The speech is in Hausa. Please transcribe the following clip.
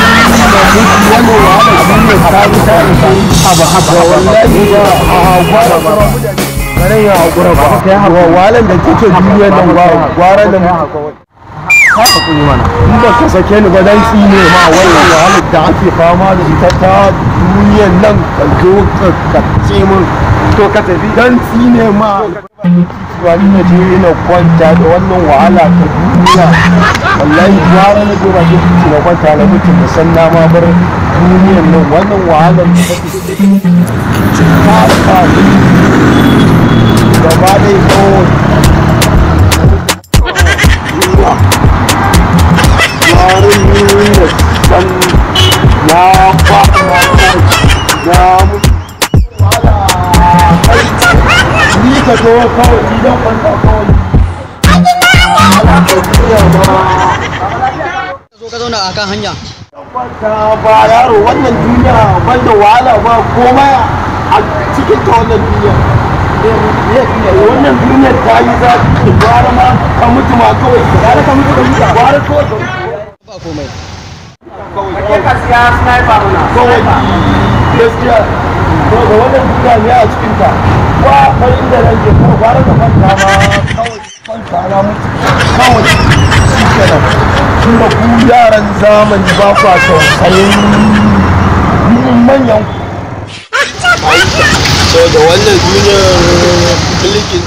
Wannan wahala duniya ta bi ta ishe. Haba haba. Wallahi ba a gwara ba. Bare ya hakura ba. Wahalan da kike duniyar nan ba gwara da mutu kawai. Hakuri mana. In ba ka sake ni ba dan tsine ma. Wannan wahalar da ake fama da ita ta duniyar nan, ka zo ka ce min to ka tafi. Dan tsine ma. Wani na je ina kwanta da wannan wahala ta duniya, wallahi gwara na je bakin titi na kwanta na mutum da san na ma bar duniyar nan. Wannan wahalar da take ta sa ni gaba ɗaya kawai. Gwarin da san na faɗa na mutu. Ni ka zo kawai, ni dan kwanta kawai. Zo ka zauna a kan hanya. Kwanta ba yaro, wannan duniya banda wahala ba komai a cikin ta. Wannan duniya, wannan duniyar ta yi zafi. Gwara ma ka mutu ma kawai, gwara ka mutu ka mutu, gwara kawai ka mutu. Ba komai. Kawai ka siya sniper kawai. Gaskiya to da wannan duniya ne a cikin ta ba fa inda nan je kawai, gwara ka kwanta ma kawai, kwanta na mutu kawai shikenan. Tunda ku yaran zamani ba kwa tausayin manyan ku. So da wannan duniyar mulkin